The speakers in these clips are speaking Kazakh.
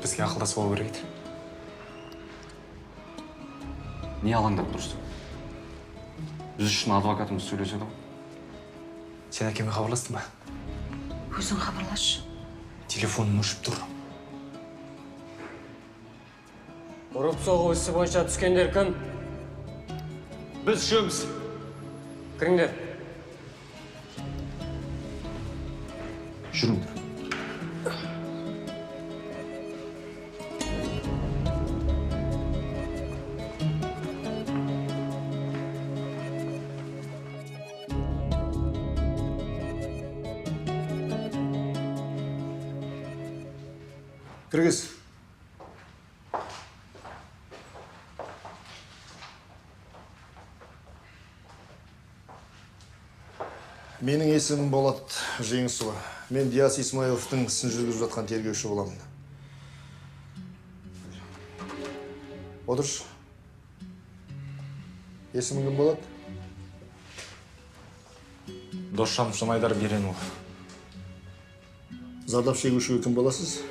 Бізге ақылдасып алу керек еді. Не алаңдап тұрсың? Біз үшін адвокатымыз сөйлеседі ғой. Сен әкеме хабарластың ба? Өзің хабарласшы. Телефоным өшіп тұр. Ұрып соғу ісі бойынша түскендер кім? Біз үшеуміз. Кіріңдер. Жүріңдер. Кіргіз. Менің есімім Болат Жеңісұлы. Мен Диас Исмаиловтың ісін жүргізіп жатқан тергеуші боламын. Отыршы. Есімің кім болады? Досжанов Жанайдар Беренұлы. Зардап шегушіге кім боласыз?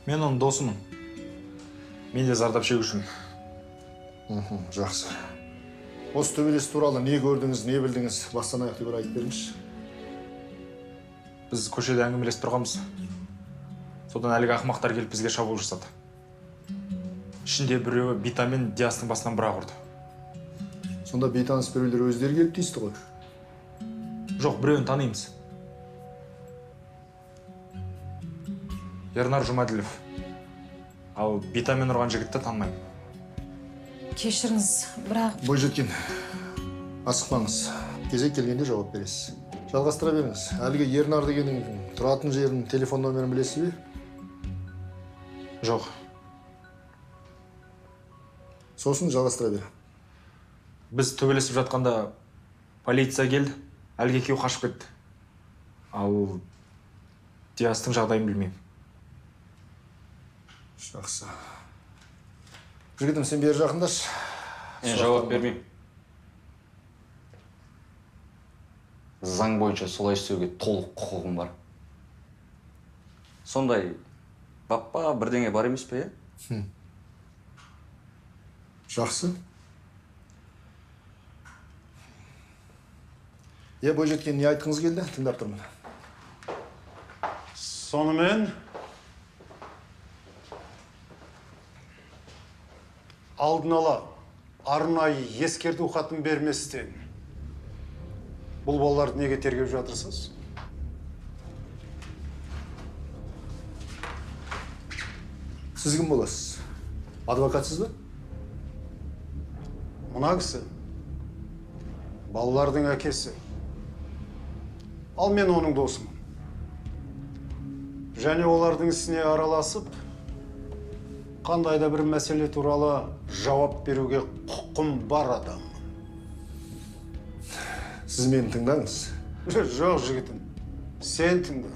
Мен оның досымын. Мен де зардап шегушімін. Жақсы. Осы төбелес туралы не көрдіңіз, не білдіңіз? Бастан аяқ түгел айтып беріңізші. Біз көшеде әңгімелесіп тұрғанбыз. Содан әлгі ақымақтар келіп бізге шабуыл жасады. Ішінде біреуі битамен Диастың басынан бір-ақ ұрды. Сонда бейтаныс біреулер өздері келіп тиісті ғой? Жоқ, біреуін танимыз. Ернар Жұмаділов. Ал битамен ұрған жігітті танымаймын. Кешіріңіз, бірақ... Бойжеткен, асықпаңыз. Кезек келгенде жауап бересіз. Жалғастыра беріңіз. Әлгі Ернар дегеннің тұратын жерін, телефон нөмірін білесіз бе? Жоқ. Сосын жалғастыра бер. Біз төбелесіп жатқанда полиция келді, әлгі екеуі қашып кетті. Ал Диастың жағдайын білмеймін. Жақсы. Жігітім, сен бері жақындашы. Мен жауап бермеймін. Заң бойынша солай істеуге толық құқығым бар. Сондай баппа бірдеңе бар емес пе, е? Жақсы. Е, бойжеткен, не айтқыңыз келді? Тыңдап тұрмын. Сонымен алдын ала арнайы ескерту хатын берместен бұл балаларды неге тергеп жатырсыз? Сіз кім боласыз? Адвокатсыз ба? Мына кісі балалардың әкесі. Ал мен оның досымын. Және олардың ісіне араласып, қандай да бір мәселе туралы жауап беруге құқым бар адаммын. Сіз мені тыңдаңыз. Жоқ, жігітім, сен тыңда.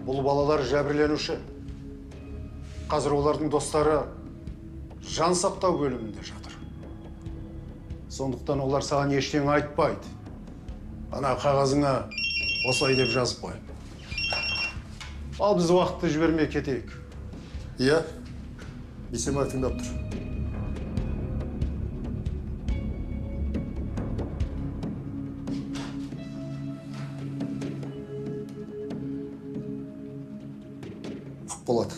Бұл балалар жәбірленуші. Қазір олардың достары жан сақтау бөлімінде жатыр. Сондықтан олар саған ештеңе айтпайды. Ана қағазыңа осылай деп жазып қой. Ал біз уақытты жібермей кетейік. Иә, Бейсенбаев тыңдап тұр. Құп болады.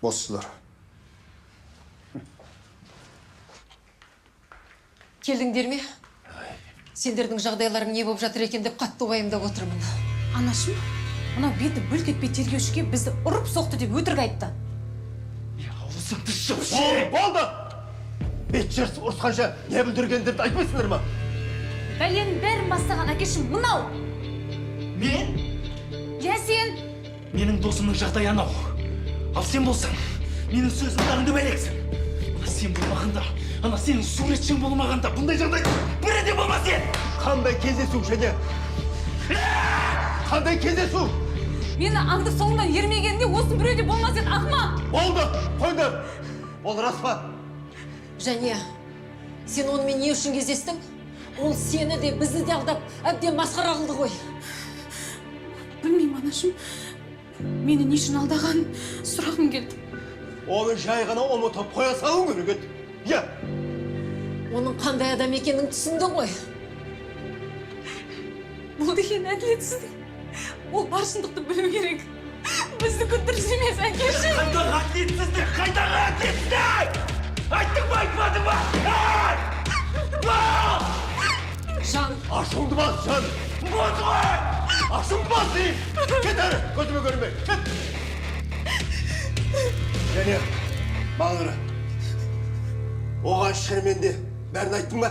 Боссыздар. Келдіңдер ме? Сендердің жағдайларың не болып жатыр екен деп қатты уайымдап отырмын. Анашым, мынау беті бүлк етпей тергеушіге бізді ұрып соқты деп өтірік айтты. Аузыңды жапшы! Болды! Бет жыртып ұрысқанша не бүлдіргендерді айтпайсыңдар ма? Бәленің бәрін бастаған әкешім мынау! Мен? Иә, сен! Менің досымның жағдайы анау. Ал сен болсаң, менің сөзімді аңдып әлексің. Ана сен болмағанда, ана сенің суретшің болмағанда, бұндай жағдай бірі де болмас еді! Қандай кездесу және? Қандай кездесу? Мені аңдып соңынан ермегенде осы біреу де болмас еді, ақымақ! Болды, қойыңдар! Ол рас па? Және Сен онымен не үшін кездестің? Ол сені де, бізді де алдап, әбден масқара қылды ғой. Білмеймін, анашым. Мені не үшін алдағанын сұрағым келді. Оны жай ғана ұмытып қоя салуың керек еді. Иә. Оның қандай адам екенін түсіндің ғой. Бұл деген әділетсіздік. Ол бар шындықты білу керек. Біздікі дұрыс емес, әкеші. Қайдағы әділетсіздік, қайдағы әділетсіздік! Айттың ба, айтпадың ба? Жан. Ашуыңды бас, Жан. Болды ғой! Ашуыңды бас деймін. Кет әрі, көзіме көрінбе. Кет. Және маған қара. Оған шынымен де бәрін айттың ба?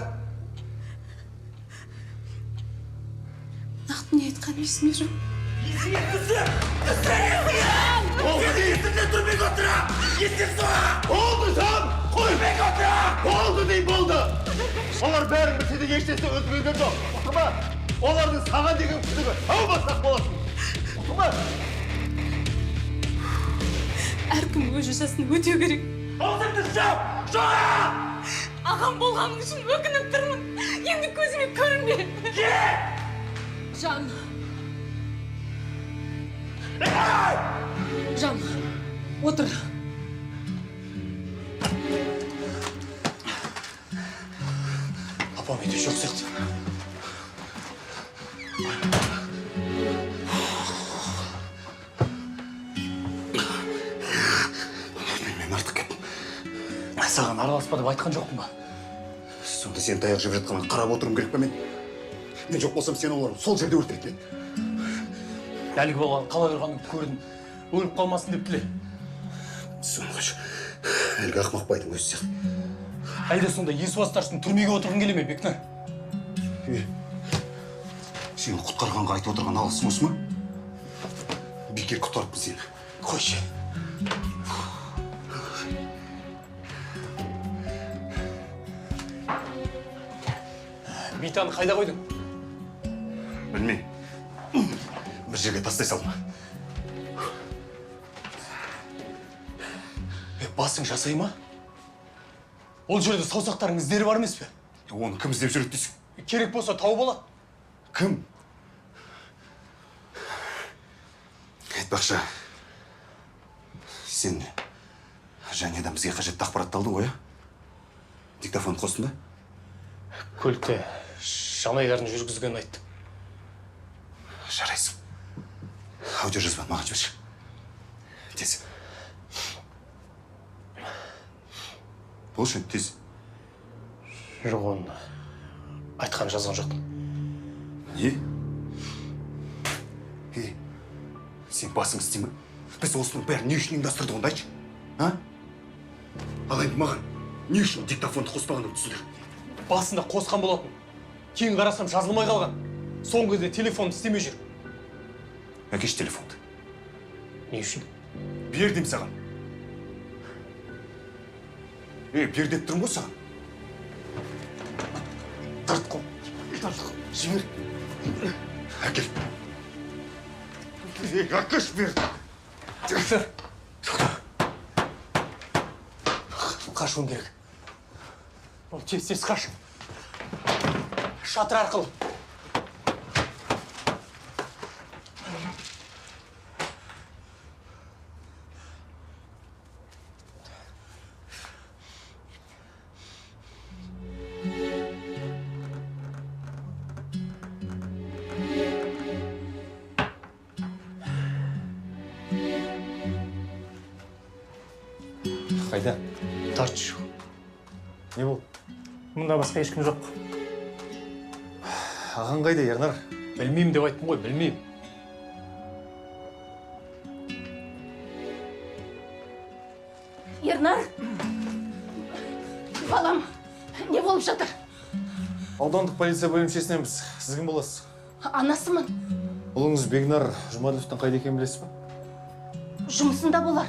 Нақты не айтқаным есімде жоқ. Есіңе түсір! Түсір есіңе! Болды деймін. Есімде түрмеге отырам! Есеп соға! Болды, Жан. Қой. Түрмеге отырам! Болды деймін, болды. Олар бәрін білсе де ешнәрсе өзгерген жоқ. Ұқтың ба? Олардың саған деген күдігі әу бастақ болатын. Ұқтың ба? Әркім өз жазасын өтеу керек. Аузыңды жап! Жоға! Ағам болғаның үшін өкініп тұрмын. Енді көзіме көрінбе. Жан. Жан, отыр. Апам үйде жоқ сияқты. Мен артық кеттім. Саған араласпа деп айтқан жоқпын ба? Сонда сен таяқ жеп жатқанын қарап отыруым керек пе мен? Мен жоқ болсам сені олар сол жерде өлтіретін еді. Әлгі баланы қалай ұрғанын көрдім. Өліп қалмасын деп тіле. Соны қойшы. Әлгі ақымақ байдың өзі сияқты. Әлде сонда есуастар үшін түрмеге отырғың келе ме, Бекнар? Сені құтқарғанға айтып отырған алғысың осы ма? Бекер құтқарыппын сені. Қойшы. Битаны қайда қойдың? Білмеймін. Бір жерге тастай салдым. Басың жасай ма? Ол жерде саусақтарың іздері бар емес пе? Оны кім іздеп жүреді дейсің? Керек болса тауып алады. Кім? Айтпақшы, сен Жаниядан бізге қажетті ақпаратты алдың ғой, а? Диктофон қостың ба? Көлікте Жанайдардың жүргізгенін айтты. Жарайсың. Аудиожазбаны маған жіберші. Тез. Болшы, тез. Жоқ, оны айтқан жазған жоқпын. Не? Ей, сен басың істей ме? Біз осының бәрін не үшін ұйымдастырдық онда айтшы? А? Ал енді маған не үшін диктофонды қоспағанымды түсіндір. Басында қосқан болатын. Кейін қарасам жазылмай қалған. Соңғы кезде телефон істемей жүр. Әкеш телефонды. Не үшін? Бер деймін саған. Ей, бер деп тұрмын ғой саған. Тарт қол. Тарт қол. Жібер. Әкел. Ей, әкеш бер. Тоқтар. Қашуым керек. Ол тез-тез қаш. Шатыр арқылы. Қайда? Тартшы. Не болды? Мұнда басқа ешкім жоқ. Ағаң қайда, Ернар? Білмеймін деп айттым ғой, білмеймін. Ернар! Балам, не болып жатыр? Аудандық полиция бөлімшесіненбіз. Сіз кім боласыз? Анасымын. Ұлыңыз Бекнар Жұмаділовтің қайда екенін білесіз бе? Жұмысында болар.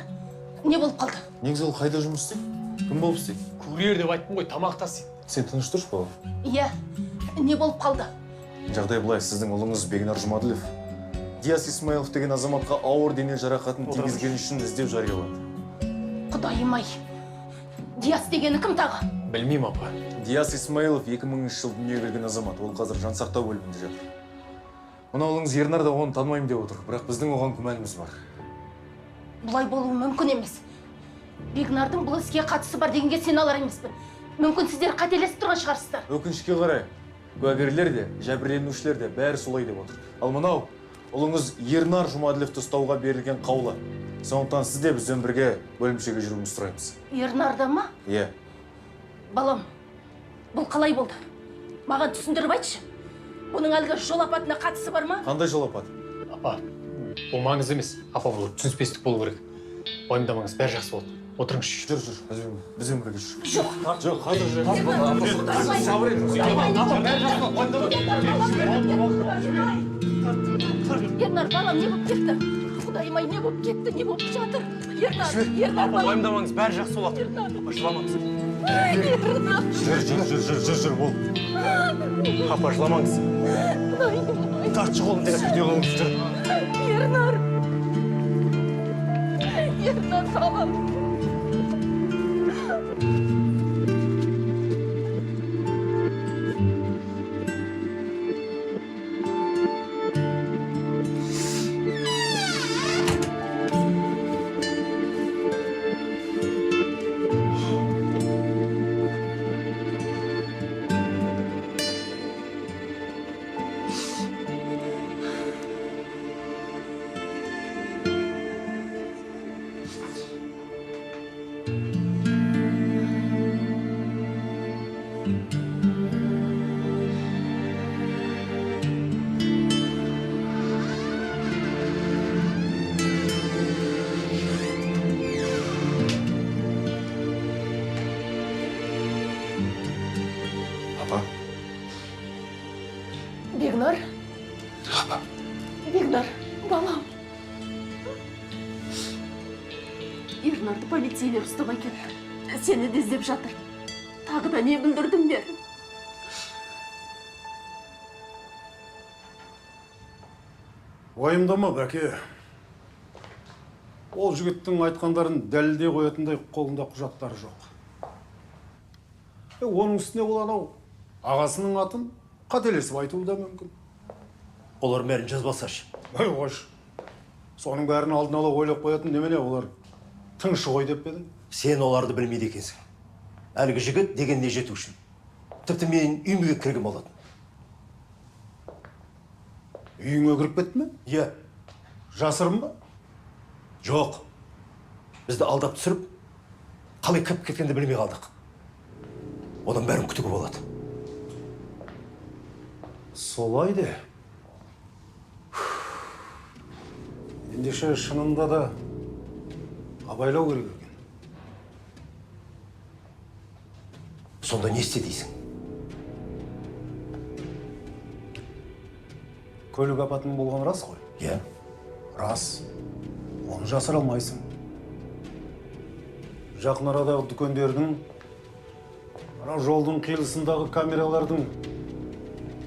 Не болып қалды? Негізі ол қайда жұмыс істейді? Кім болып істейді? Курьер деп айттым ғой, тамақ тасиды. Сен тыныш тұршы, бала. Иә, не болып қалды? Жағдай былай, сіздің ұлыңыз Бекнар Жұмаділов Диас Исмаилов деген азаматқа ауыр дене жарақатын тигізгені үшін іздеу жарияланды. Құдайым-ай, Диас дегені кім тағы? Білмеймін, апа. Диас Исмаилов 2000 жыл дүниеге келген азамат. Ол қазір жансақтау бөлімінде жатыр. Мына ұлыңыз Ернар да оны танымаймын деп отыр, бірақ біздің оған күмәніміз бар. Бұлай болуы мүмкін емес. Бегнардың бұл іске қатысы бар дегенге сене алар емеспін. Мүмкін сіздер қателесіп тұрған шығарсыздар. Өкінішке қарай, куәгерлер де, жәбірленушілер де бәрі солай деп отыр. Ал мынау ұлыңыз Ернар Жұмаділовті ұстауға берілген қаулы. Сондықтан сіз де бізбен бірге бөлімшеге жүруіңізді сұраймыз. Ернарда ма? Иә. Балам, бұл қалай болды? Маған түсіндіріп айтшы. Бұның әлгі жол апатына қатысы бар ма? Қандай жол апаты? Апа, бұл маңызды емес. Апа, бұл түсініспестік болу керек. Уайымдамаңыз, бәрі жақсы болды. Отырыңызшы. Жүр, жүр, бізбен бірге жүр. Жоқ. Жоқ, қазір жүр. Сабыр етіңіз. Апа, бәрі жақсы болды. Ернар, балам, не болып кетті? Құдайым ай, не болып кетті, не болып жатыр? Ернар, Ернар, балам. Уайымдамаңыз, бәрі жақсы болады. Апа, жыламаңыз. Ернар. Жүр, жүр, жүр, жүр, жүр, жүр, бол. Апа, жыламаңыз. Тартшы қолын деген. Үйде қалыңыз, жүр. Ернар. Ернар, балам. Апа. Бегнар. Апа. Бегнар, балам. Ернарды полицейлер ұстап әкетті. Сені де іздеп жатыр. Тағы да не бүлдірдіңдер? Уайымдама, бәке. Ол жігіттің айтқандарын дәлелдей қоятындай қолында құжаттары жоқ. Оның үстіне ол анау ағасының атын қателесіп айтуы да мүмкін. Олар бәрін жазбасашы. Ой, қош. Соның бәрін алдын ала ойлап қоятын немене, олар тыңшы ғой деп пе едің? Сен оларды білмейді екенсің. Әлгі жігіт дегеніне жету үшін. Тіпті мен үйіме кірген болатын. Үйіңе кіріп кетті ме? Иә. Жасырын ба? Жоқ. Бізді алдап түсіріп, қалай кіріп кеткенді білмей қалдық. Одан бәрін күтуге болады. Солай де. Ендеше шынында да абайлау керек екен. Сонда не істе дейсің? Көлік апатының болғаны рас қой? Иә. Рас. Оны жасыра алмайсың. Жақын арадағы дүкендердің, анау жолдың қиылысындағы камералардың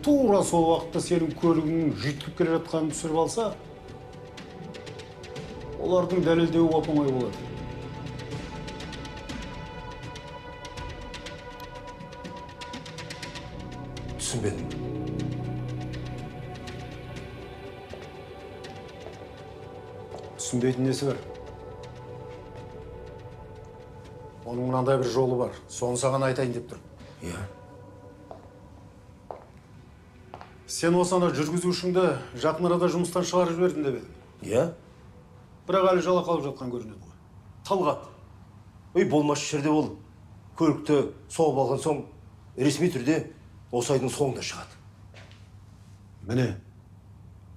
тура сол уақытта сенің көлігіңнің жүйткіп келе жатқанын түсіріп алса, олардың дәлелдеуі оп-оңай болады. Түсінбедім. Түсінбейтін несі бар? Оның мынандай бір жолы бар. Соны саған айтайын деп тұрмын. Иә. Сен осы ана жүргізушіңді жақын арада жұмыстан шығарып жібердім деп едің. Иә. Бірақ әлі жалақы алып жатқан көрінеді ғой. Талғат. Ой, болмашы жерде ол көлікті соғып алған соң ресми түрде осы айдың соңында шығады. Міне,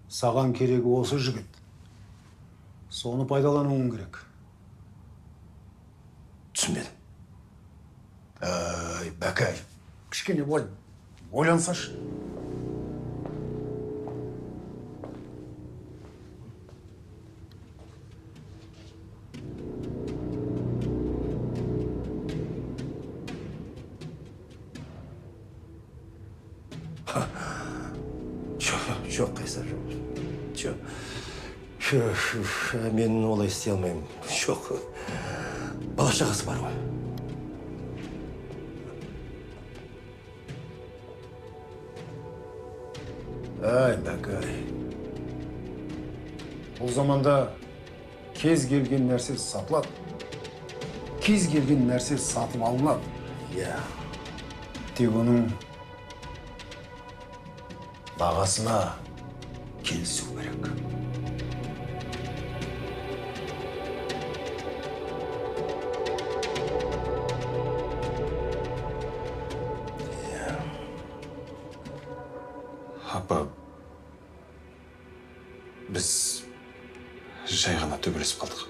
саған керегі осы жігіт. Соны пайдалануың керек. Түсінбедім. Әй, бәкәй, кішкене былай ойлансашы. Жоқ, Қайсар, жоқ. Мен олай істей алмаймын. Жоқ. Бала шағасы бар ғой. Әй, Бәкай. Бұл заманда кез келген нәрсе сатылады. Кез келген нәрсе сатып алынады. Иә. Тек оның бағасына келісу керек. Апа, біз жай ғана төбелесіп қалдық.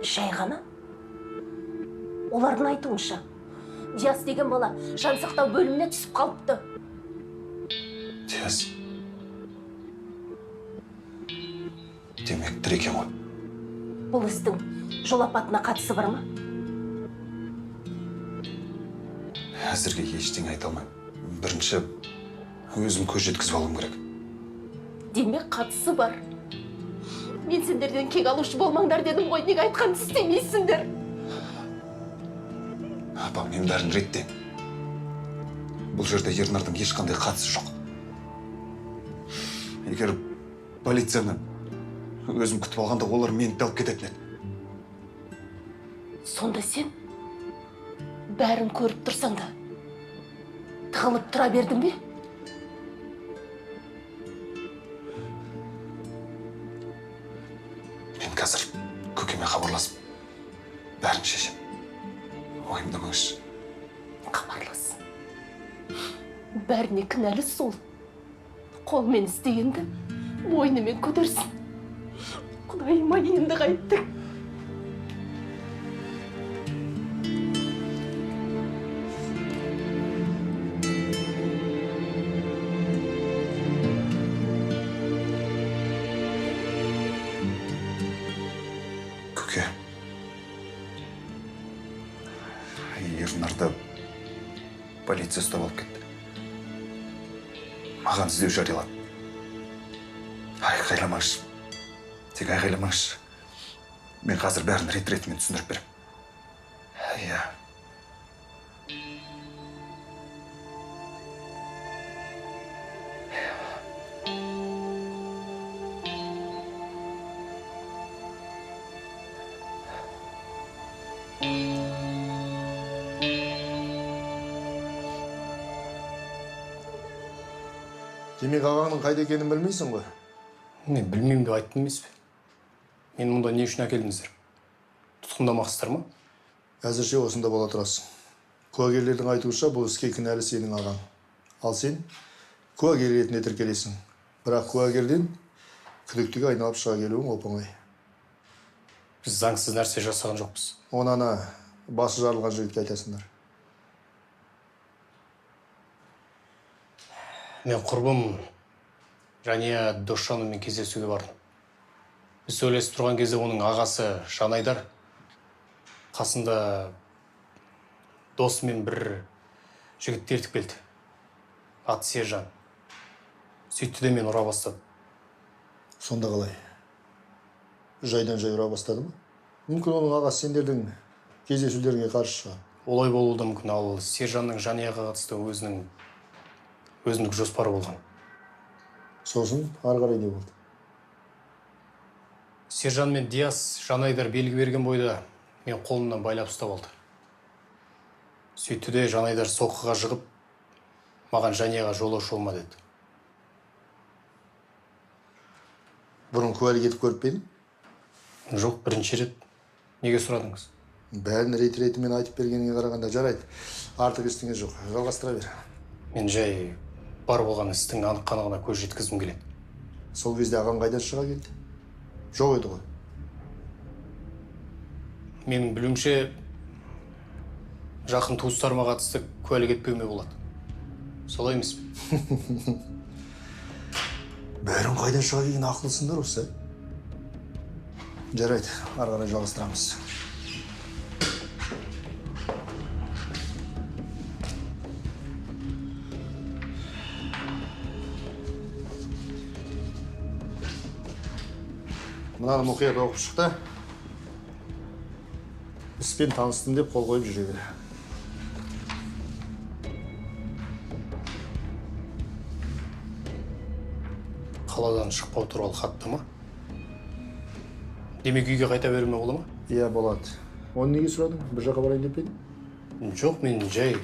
Жай ғана? Олардың айтуынша, Диас деген бала жансақтау бөліміне түсіп қалыпты. Диас? Демек, тірі екен ғой. Бұл істің жол апатына қатысы бар ма? Әзірге ештеңе айта алмаймын. Бірінші өзім көз жеткізіп алуым керек. Демек, қатысы бар. Мен сендерден кек алушы болмаңдар дедім ғой, неге айтқанды істемейсіңдер? Апа, мен бәрін реттеймін. Бұл жерде Ернардың ешқандай қатысы жоқ. Егер полицияны өзім күтіп алғанда, олар мені де алып кететін еді. Сонда сен бәрін көріп тұрсаң да тығылып тұра бердің бе? Мен қазір көкеме хабарласып, бәрін шешем. Уайымдамаңызшы. Хабарлас. Бәріне кінәлі сол. Қолмен істегенді мойнымен көтерсін. Құдайыма, енді қайттік. Көке, Ернарды полиция ұстап алып кетті. Маған іздеу жариялады. Айқайламаңызшы. Тек айқайламаңызшы. Мен қазір бәрін рет-ретімен түсіндіріп беремін. Иә. Демек, ағаңның қайда екенін білмейсің ғой? Мен білмеймін деп айттым емес пе? Мен мұнда не үшін әкелдіңіздер? Тұтқындамақсыздар ма? Әзірше осында бола тұрасың. Куәгерлердің айтуынша, бұл іске кінәлі сенің ағаң. Ал сен куәгер ретінде тіркелесің. Бірақ куәгерден күдіктіге айналып шыға келуің оп-оңай. Біз заңсыз нәрсе жасаған жоқпыз. Оны ана басы жарылған жігітке айтасыңдар. Мен құрбым Жания Досжановмен кездесуге бардым. Біз сөйлесіп тұрған кезде оның ағасы Жанайдар қасында досымен бір жігітті ертіп келді. Аты Сержан. Сөйтті де мен ұра бастады. Сонда қалай? Жайдан жай ұра бастады ма? Мүмкін оның ағасы сендердің кездесулеріңе қарсы шығар. Олай болуы да мүмкін, ал Сержанның Жанияға қатысты өзінің өзіндік жоспары болған. Сосын ары қарай не болды? Сержан мен Диас Жанайдар белгі берген бойда мен қолымнан байлап ұстап алды. Сөйтті де Жанайдар соққыға жығып, маған Жанияға жолаушы болма деді. Бұрын куәлік етіп көріп пе едің? Жоқ, бірінші рет. Неге сұрадыңыз? Бәрін рет-ретімен айтып бергеніңе қарағанда жарайды. Артық ештеңе жоқ. Жалғастыра бер. Мен жай бар болған істің анық-қанығына көз жеткізгім келеді. Сол кезде ағаң қайдан шыға келді? Жоқ еді ғой. Менің білуімше, жақын туыстарыма қатысты куәлік етпеуіме болады. Солай емес пе? Бәрін қайдан шыға келген ақылсыңдар осы. Жарайды, ары қарай жалғастырамыз. Мынаны мұқият оқып шық та, іспен таныстым деп қол қойып жүре бер. Қаладан шықпау туралы хаттама. Демек үйге қайта беруіме бола ма? Иә, болады. Оны неге сұрадың? Бір жаққа барайын деп пе едің? Жоқ, мен жай.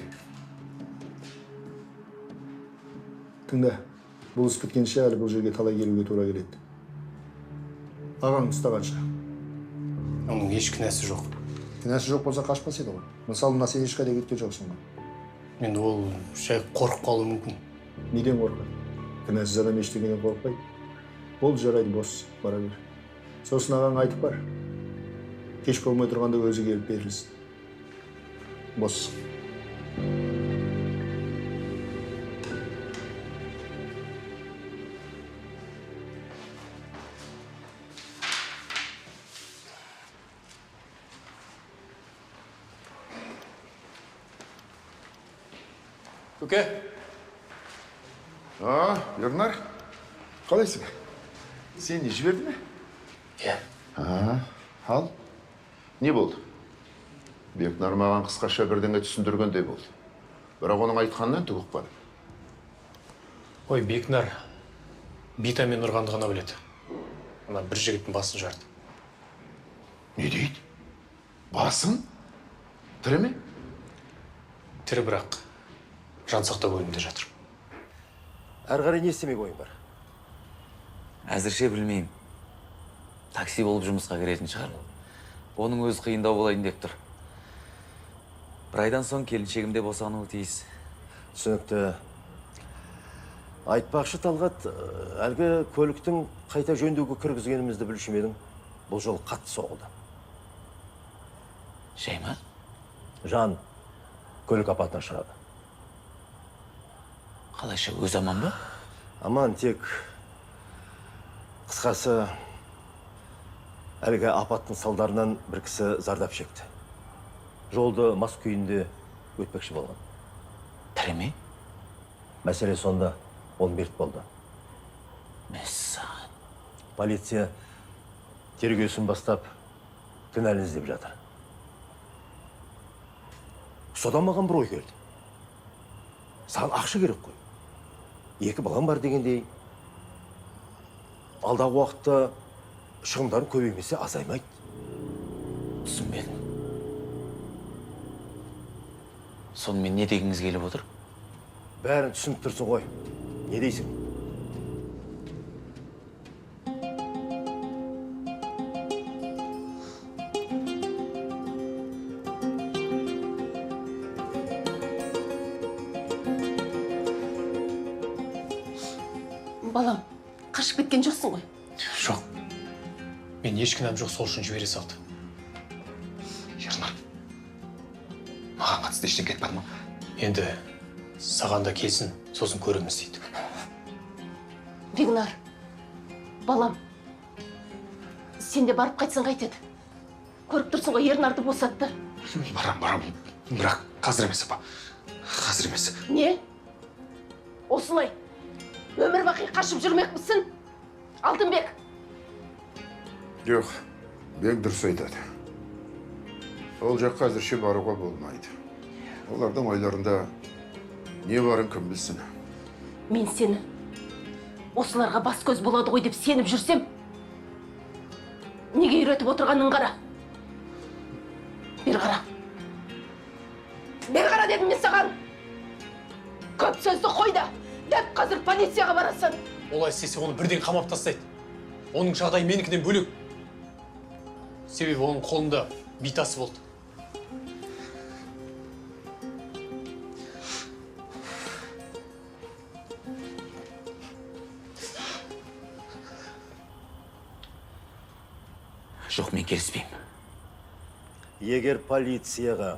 Тыңда, бұл іс біткенше әлі бұл жерге талай келуге тура келеді. Ағаң ұстағанша. Оның еш кінәсі жоқ. Кінәсі жоқ болса қашпас еді ғой. Мысалы, мына сен ешқайда кеткен жоқсың ғой. Енді ол жай қорқып қалуы мүмкін. Неден қорқады? Кінәсіз адам ештеңеден қорықпайды. Болды, жарайды, бос, бара бер. Сосын ағаң айтып бар. Кеш болмай тұрғанда өзі келіп берілсін. Бос. Көке. А, Ернар, қалайсың? Сені жіберді ме? Иә. Ал, не болды? Бекнар маған қысқаша бірдеңе түсіндіргендей болды. Бірақ оның айтқанынан түк ұқпадым. Ой, Бекнар битамен ұрғанды ғана біледі. Ана бір жігіттің басын жарды. Не дейді? Басын? Тірі ме? Тірі, бірақ жансақтау бөлімінде жатыр. Әрі қарай не істемек ойың бар? Әзірше білмеймін. Такси болып жұмысқа кіретін шығар. Оның өзі қиындау болайын деп тұр. Бір айдан соң келіншегім де босануы тиіс. Түсінікті. Айтпақшы, Талғат, әлгі көліктің қайта жөндеуге кіргізгенімізді білуші ме едің? Бұл жол қатты соғылды. Жай ма? Жан көлік апатына ұшырады. Қалайша, өзі аман ба? Аман, тек қысқасы әлгі апаттың салдарынан бір кісі зардап шекті. Жолды мас күйінде өтпекші болған. Тірі ме? Мәселе сонда, ол мерт болды. Мәссаған. Полиция тергеусін бастап, кінәліні іздеп жатыр. Содан маған бір ой келді. Саған ақша керек қой. Екі балам бар дегендей, алдағы уақытта шығындарың көбеймесе азаймайды. Түсінбедім. Сонымен не дегіңіз келіп отыр? Бәрін түсініп тұрсың ғой. Не дейсің? Балам, қашып кеткен жоқсың ғой? Жоқ. Мен еш кінәм жоқ, сол үшін жібере салды. Ернар, маған қатысты ештеңе айтпады ма? Енді саған да келсін, сосын көреміз дейді. Бекнар, балам, сен де барып қайтсаң қайтеді. Көріп тұрсың ғой, Ернарды босатты. Барам, барам. Бірақ қазір емес, апа. Қазір емес. Не? Осылай өмір бақи қашып жүрмекпісің, Алтынбек? Жоқ, Бек дұрыс айтады. Ол жаққа әзірше баруға болмайды. Олардың ойларында не барын кім білсін. Мен сені осыларға бас көз болады ғой деп сеніп жүрсем, неге үйретіп отырғанын қара. Бері қара. Бері қара дедім мен саған. Көп сөзді қой да, дәп қазір полицияға барасың. Олай істесе оны бірден қамап тастайды. Оның жағдайы менікінен бөлек. Себебі оның қолында битасы болды. Жоқ, мен келіспеймін. Егер полицияға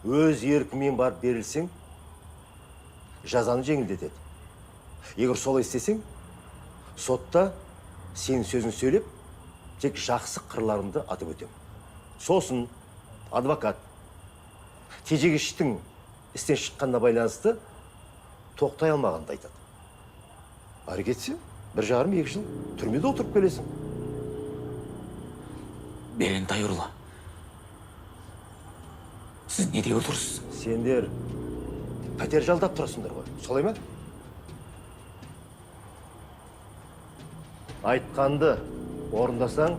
өз еркімен барып берілсең, жазаны жеңілдетеді. Егер солай істесең, сотта сенің сөзін сөйлеп, тек жақсы қырларыңды атап өтемін. Сосын адвокат тежегіштің істен шыққанына байланысты тоқтай алмағанды айтады. Ары кетсе, 1,5-2 жыл түрмеде отырып келесің. Берен Тайырлы, сіз не деп отырсыз? Сендер пәтер жалдап тұрасыңдар ғой, солай ма? Айтқанды орындасаң,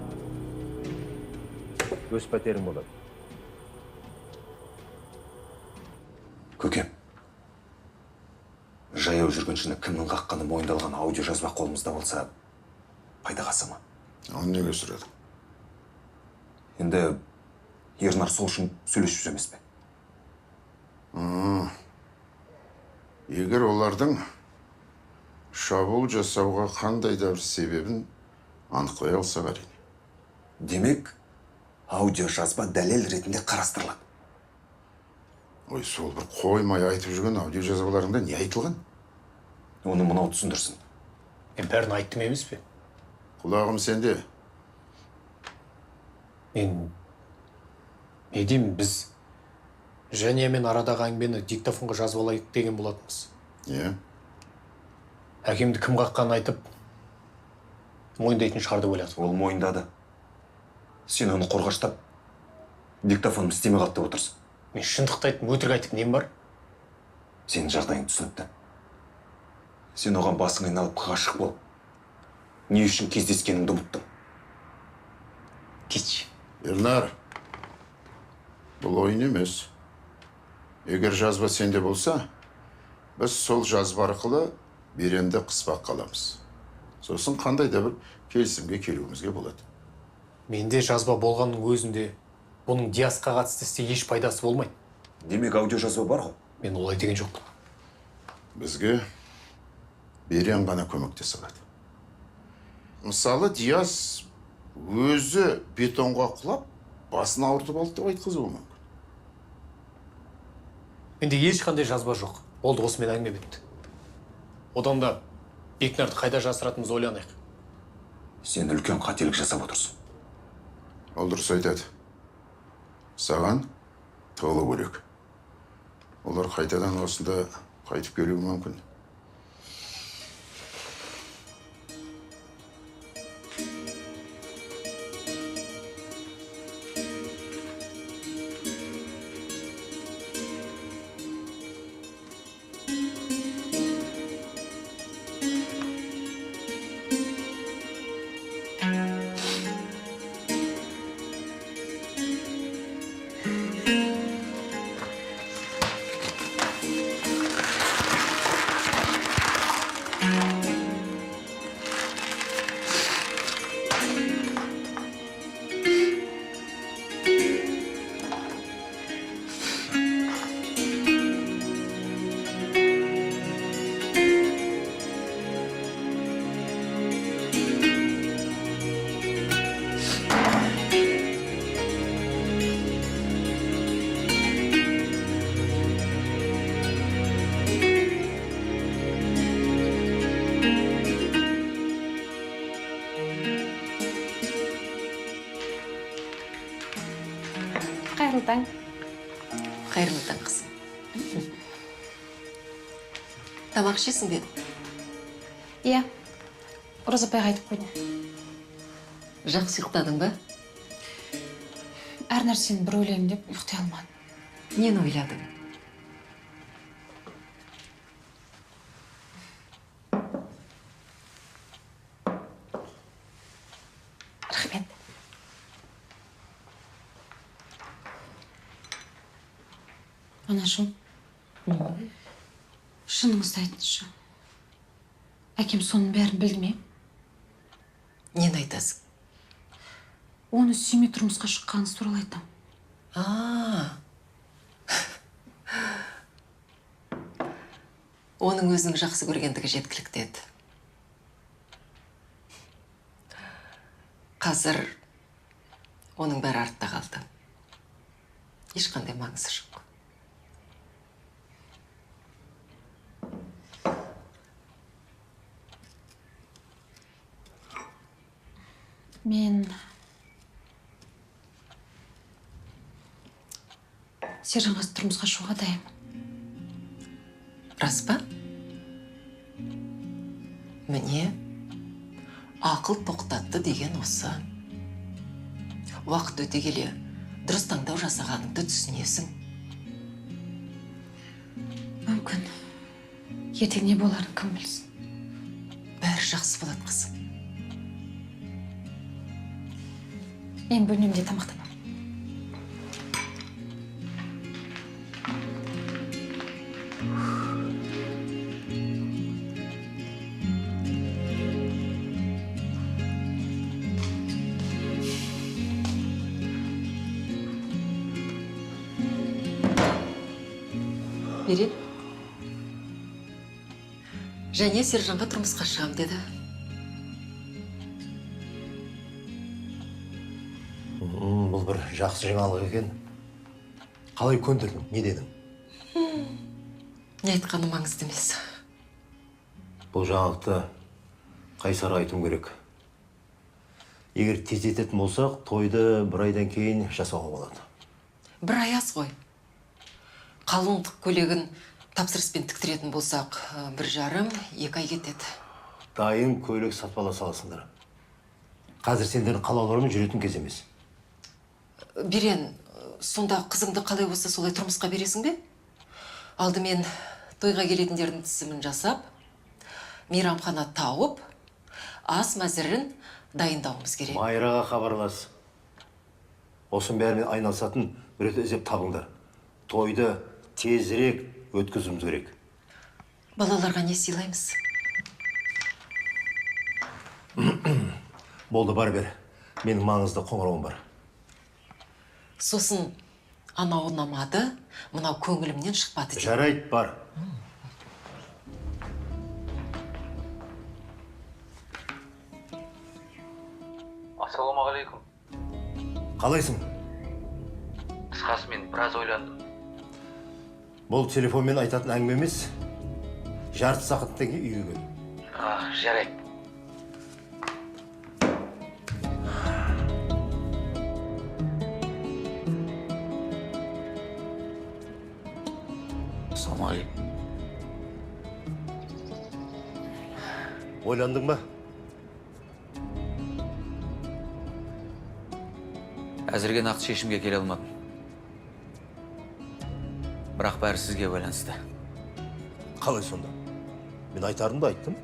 өз пәтерің болады. Көкем, жаяу жүргіншіні кімнің қаққаны мойындалған аудиожазба қолымызда болса, пайдаға аса ма? Оны неге сұрадың? Енді Ернар сол үшін сөйлесіп жүр емес пе? Егер олардың шабуыл жасауға қандай да бір себебін анықтай алсақ, әрине. Демек, аудиожазба дәлел ретінде қарастырылады. Ой, сол бір қоймай айтып жүрген аудиожазбаларында не айтылған? Оны мынау түсіндірсін. Мен бәрін айттым емес пе? Құлағым сенде. Мен не деймін, біз Жәния мен арадағы әңгімені диктофонға жазып алайық деген болатынбыз. Иә. Әкемді кім қаққанын айтып, мойындайтын шығар деп ойладым. Ол мойындады. Сен оны қорғаштап, диктофоным істемей қалды деп отырсың. Мен шындықты айттым, өтірік айтып нем бар? Сенің жағдайың түсінікті. Сен оған басың айналып ғашық болып, не үшін кездескеніңді ұмыттың. Кетші. Ернар, бұл ойын емес. Егер жазба сенде болса, біз сол жазба арқылы Беренді қыспаққа қаламыз. Сосын қандай да бір келісімге келуімізге болады. Менде жазба болғанның өзінде бұның Диасқа қатысты істе еш пайдасы болмайды. Демек, аудиожазба бар ғой? Мен олай деген жоқпын. Бізге Берен ғана көмектесе алады. Мысалы, Диас өзі бетонға құлап, басын ауыртып алды деп айтқызуы мүмкін. Менде ешқандай жазба жоқ. Болды, осымен әңгіме бітті. Одан да Бекнарды қайда жасыратынымызды ойланайық. Сен үлкен қателік жасап отырсың. Ол дұрыс айтады. Саған тығылу керек. Олар қайтадан осында қайтып келуі мүмкін. Қайырлы таң. Қайырлы таң, қызым. Тамақ ішесің бе? Иә. Роза апайға айтып қойдым. Жақсы ұйықтадың ба? Әр нәрсені бір ойлаймын деп ұйықтай алмадым. Нені ойладың? Рахмет. Анашым, шыныңызды айтыңызшы. Әкем соның бәрін білді ме? Нені айтасың? Оны сүймей тұрмысқа шыққаныңыз туралы айтам. Оның өзінің жақсы көргендігі жеткілікті еді. Қазір оның бәрі артта қалды. Ешқандай маңызы жоқ. Мен Сержанға тұрмысқа шығуға дайынмын. Рас па? Міне, ақыл тоқтатты деген осы. Уақыт өте келе дұрыс таңдау жасағаныңды түсінесің. Мүмкін. Ертең не боларын кім білсін. Бәрі жақсы болады, қызым. Мен бөлмемде тамақтанамын. Берен, Және Сержанға тұрмысқа шығам деді. Бұл бір жақсы жаңалық екен. Қалай көндірдің, не дедің? Не айтқаны маңызды емес. Бұл жаңалықты Қайсарға айтуым керек. Егер тездететін болсақ, тойды бір айдан кейін жасауға болады. Бір ай аз ғой. Қалыңдық көйлегін тапсырыспен тіктіретін болсақ, 1,5-2 ай кетеді. Дайын көйлек сатып ала саласыңдар. Қазір сендердің қалауларымен жүретін кез емес. Берен, сонда қызыңды қалай болса солай тұрмысқа бересің бе? Алдымен тойға келетіндердің тізімін жасап, мейрамхана тауып, ас мәзірін дайындауымыз керек. Майраға хабарлас. Осының бәрімен айналысатын біреуді іздеп табыңдар. Тойды тезірек өткізуіміз керек. Балаларға не сыйлаймыз? Болды, бар бер. Менің маңызды қоңырауым бар. Сосын анау ұнамады, мынау көңілімнен шықпады деп. Жарайды, бар. Ассалаумағалейкум. Қалайсың? Қысқасы, мен біраз ойландым. Бұл телефонмен айтатын әңгіме емес. Жарты сағаттан кейін үйге кел. Жарайды. Ассалаумағалейкум. Ойландың ба? Әзірге нақты шешімге келе алмадым. Бірақ бәрі сізге байланысты. Қалай сонда? Мен айтарымды айттым.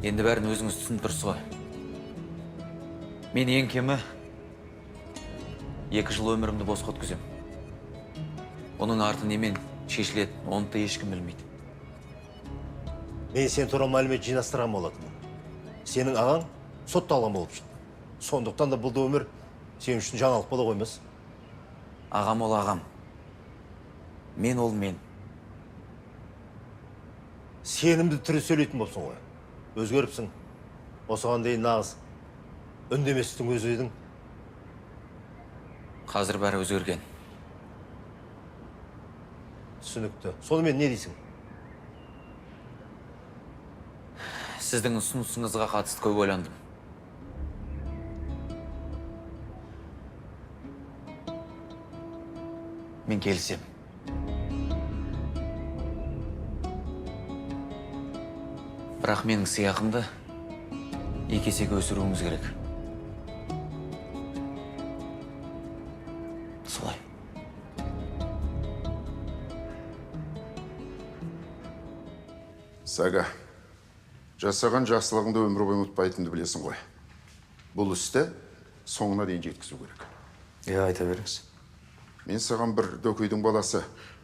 Енді бәрін өзіңіз түсініп тұрсыз ғой. Мен ең кемі 2 жыл өмірімді босқа өткізем. Оның арты немен шешіледі, оны да ешкім білмейді. Мен сен туралы мәлімет жинастырған болатынмын. Сенің ағаң сотталған болып шықты. Сондықтан да бұл өмір сен үшін жаңалық бола қоймас. Ағам ол ағам. Мен ол мен. Сенімді түрі сөйлейтін болсың ғой. Өзгеріпсің. Осыған дейін нағыз үндеместің өзі едің. Қазір бәрі өзгерген. Түсінікті. Сонымен не дейсің? Сіздің ұсынысыңызға қатысты көп ойландым. Мен келісем. Бірақ менің сыйақымды 2 есеге өсіруіңіз керек. Солай. Сага, жасаған жақсылығыңды өмір бойы ұмытпайтыныңды білесің ғой. Бұл істі соңына дейін жеткізу керек. Иә, айта беріңіз. Мен саған бір дөкейдің баласы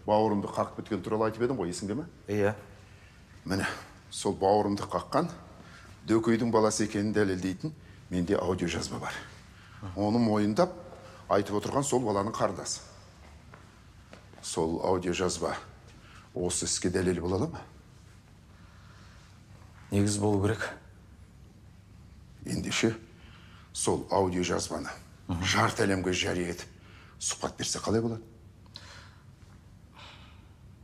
бауырымды қақып кеткен туралы айтып едім ғой, есіңде ме? Иә. Міне, сол бауырымды қаққан дөкейдің баласы екенін дәлелдейтін менде аудиожазба бар. Оны мойындап айтып отырған сол баланың қарындасы. Сол аудиожазба осы іске дәлел бола ала ма? Негіз болу керек. Ендеше сол аудиожазбаны жарты әлемге жария етіп сұхбат берсе қалай болады?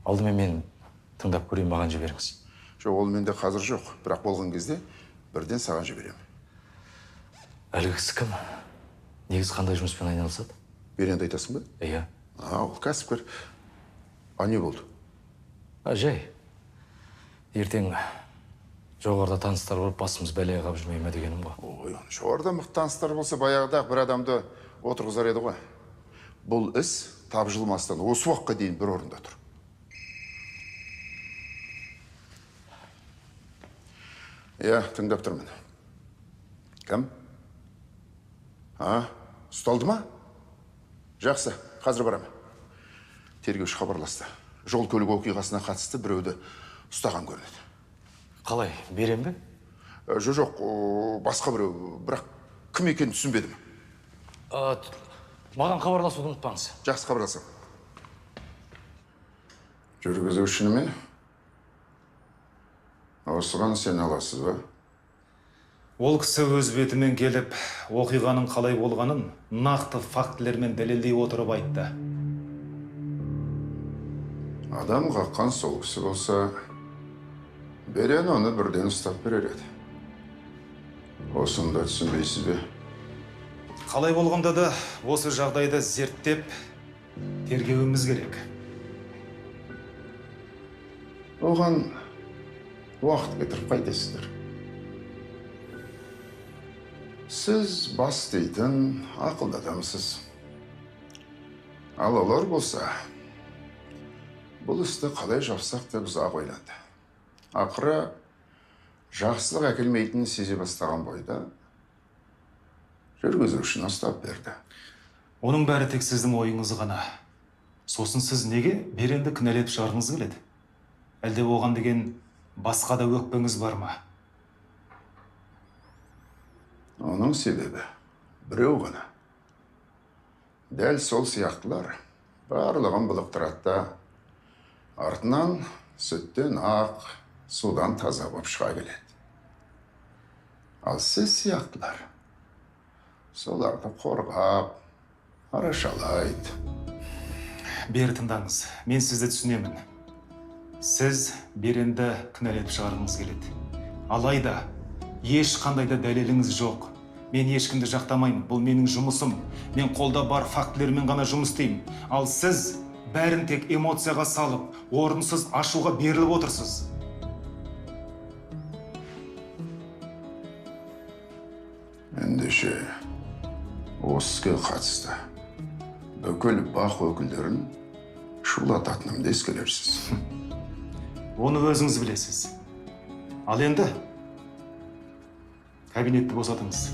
Алдымен мен тыңдап көрейін, маған жіберіңіз. Жоқ, ол менде қазір жоқ, бірақ болған кезде бірден саған жіберемін. Әлгі кісі кім? Негізі қандай жұмыспен айналысады? Беренді айтасың ба? Иә. Ол кәсіпкер. А не болды? Жай. Ертең жоғарыда таныстар болып басымыз бәлеге қалып жүрмей ме дегенім ғой. Ой, жоғарыда мықты таныстар болса баяғыда бір адамды отырғызар еді ғой. Бұл іс тапжылмастан осы уақытқа дейін бір орында тұр. Иә, тыңдап тұрмын. Кім? А, ұсталды ма? Жақсы, қазір барамын. Тергеуші хабарласты. Жол көлік оқиғасына қатысты біреуді ұстаған көрінеді. Қалай, берем бе? Жоқ, басқа біреу, бірақ кім екенін түсінбедім. Маған хабарласуды ұмытпаңыз. Жақсы, хабарласам. Жүргізушіні ме? Осыған сене аласыз ба? Ол кісі өз бетімен келіп, оқиғаның қалай болғанын нақты фактілермен дәлелдей отырып айтты. Адам қаққан сол кісі болса, Берен оны бірден ұстап берер еді. Осыны да түсінбейсіз бе? Қалай болғанда да осы жағдайды зерттеп, тергеуіміз керек. Оған уақыт кетіріп қайтесіздер. Сіз бас дейтін ақылды адамсыз. Ал олар болса, бұл істі қалай жапсақ деп ұзақ ойланды. Ақыры жақсылық әкелмейтінін сезе бастаған бойда жүргізушіні ұстап берді. Оның бәрі тек сіздің ойыңыз ғана. Сосын сіз неге Беренді кінәлеп шығарғыңыз келеді? Әлде оған деген басқа да өкпеңіз бар ма? Оның себебі біреу ғана. Дәл сол сияқтылар барлығын былықтырады да, артынан сүттен ақ, судан таза боп шыға келеді. Ал сіз сияқтылар соларды қорғап, арашалайды. Бері тыңдаңыз, мен сізді түсінемін. Сіз Беренді кінәлетіп шығарғыңыз келеді. Алайда ешқандай да дәлеліңіз жоқ. Мен ешкімді жақтамаймын, бұл менің жұмысым. Мен қолда бар фактілермен ғана жұмыс істеймін. Ал сіз бәрін тек эмоцияға салып, орынсыз ашуға беріліп отырсыз. Ендеше, осы іске қатысты бүкіл бақ өкілдерін шулататынымды ескерерсіз. Оны өзіңіз білесіз. Ал енді кабинетті босатыңыз.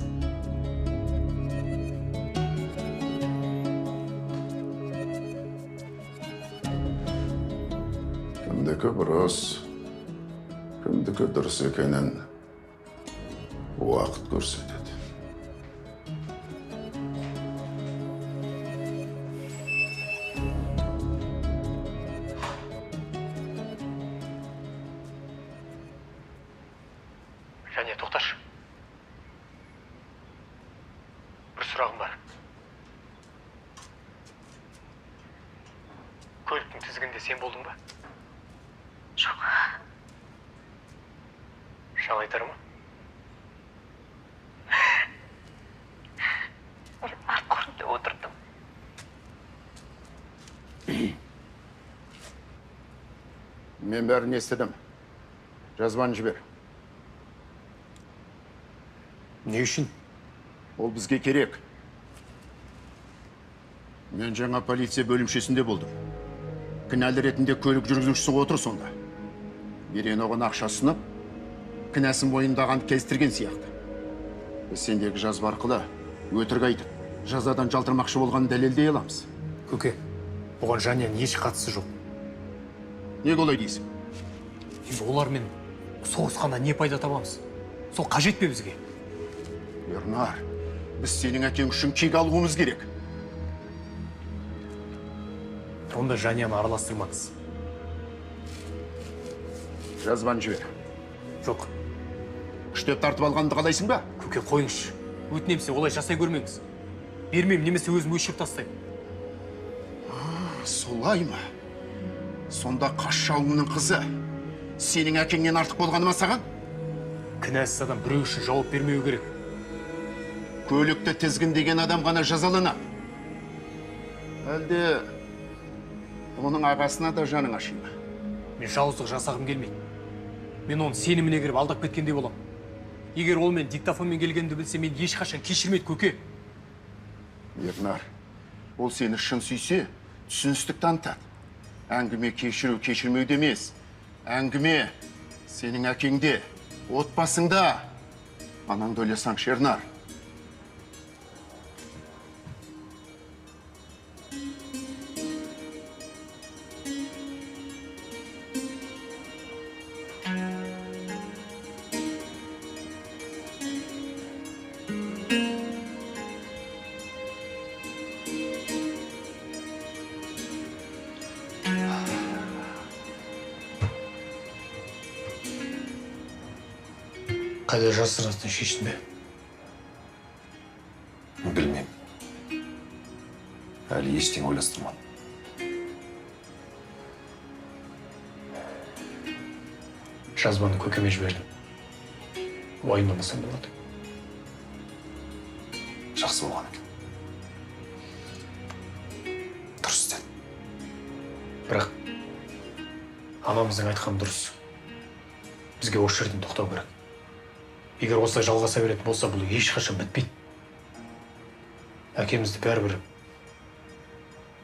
Кімдікі бұрыс, кімдікі дұрыс екенін уақыт көрсетеді. Және тоқташы. Бір сұрағым бар. Көліктің тізгінінде сен болдың ба? Жоқ. Жанайдар ма? Мен артқы орында отырдым. Мен бәрін естідім. Жазбаны жібер. Не үшін? Ол бізге керек. Мен жаңа полиция бөлімшесінде болдым. Кінәлі ретінде көлік жүргізушісі отыр сонда. Берен оған ақша ұсынып, кінәсін мойындаған келістірген сияқты. Біз сендегі жазба арқылы өтірік айтып, жазадан жалтармақшы болғанын дәлелдей аламыз. Көке, бұған Жанияның еш қатысы жоқ. Неге олай дейсің? Енді олармен соғысқанда не пайда табамыз? Сол қажет пе бізге? Ернар, біз сенің әкең үшін кек алуымыз керек. Онда Жанияны араластырмаңыз. Жазбаны жібер. Жоқ. Күштеп тартып алғанды қалайсың ба? Көке, қойыңызшы. Өтінемін, сен олай жасай көрмеңіз. Бермеймін, немесе өзім өшіріп тастаймын. Солай ма? Сонда қас жауыңның қызы сенің әкеңнен артық болғаны ма саған? Кінәсіз адам біреу үшін жауап бермеу керек. Көлікті тізгіндеген адам ғана жазаланады. Әлде оның ағасына да жаның аши ма? Мен жауыздық жасағым келмейді. Мен оның сеніміне кіріп алдап кеткендей боламын. Егер ол мен диктофонмен келгенімді білсе, мен ешқашан кешірмейді, көке. Ернар, ол сені шын сүйсе, түсіністік танытады. Әңгіме кешіру, кешірмеуде емес. Әңгіме сенің әкеңде, отбасыңда. Анаңды ойласаңшы, Ернар. Қайда жасыратынын шештің бе? Білмеймін. Әлі ештеңе ойластырмадым. Жазбаны көкеме жібердім. Уайымдамасам болады. Жақсы болған екен. Дұрыс істедің. Бірақ анамыздың айтқаны дұрыс. Бізге осы жерден тоқтау керек. Егер осылай жалғаса беретін болса, бұл ешқашан бітпейді. Әкемізді бәрібір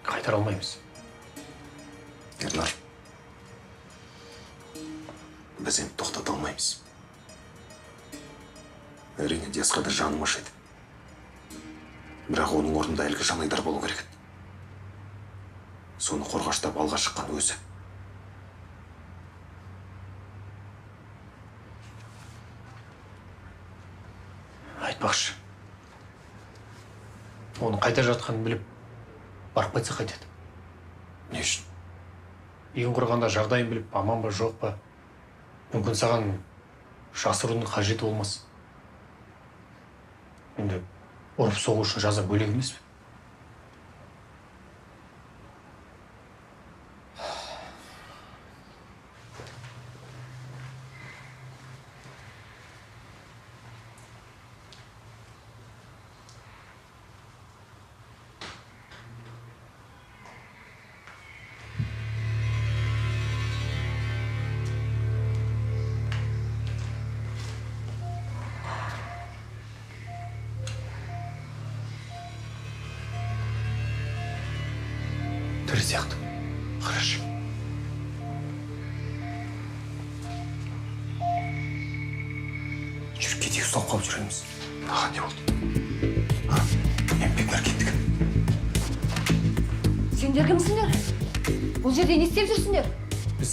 қайтара алмаймыз. Ернар, біз енді тоқтата алмаймыз. Әрине, Диасқа да жаным ашиды. Бірақ оның орнында әлгі Жанайдар болу керек еді. Соны қорғаштап алға шыққан өзі. Айтпақшы, оның қайда жатқанын біліп, барып қайтса қайтеді. Не үшін? Үйін құрғанда жағдайын біліп, аман ба, жоқ па, мүмкін саған жасырудың қажеті болмас. Енді ұрып соғу үшін жаза бөлек емес пе? Тірі сияқты. Қарашы. Жүріп кетейік, ұстап қалып жүреміз. Аға, не болды? Мен Бекнар кеттік. Сендер кімсіңдер? Бұл жерде не істеп жүрсіңдер? Біз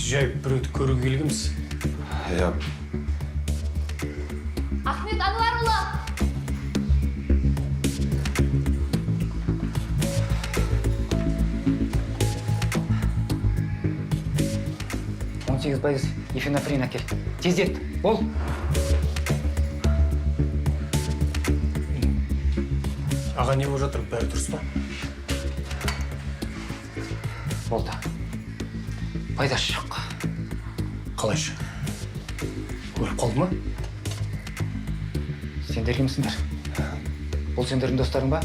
жай біреуді көруге келгенбіз. Иә. Ахмет Ануарұлы! %8 эфенофрин әкел. Тездет, бол. Аға, не болып жатыр? Бәрі дұрыс па? Болды. Пайдасы жоқ. Қалайша? Өліп қалды ма? Сендер кімсіңдер? Бұл сендердің достарың ба?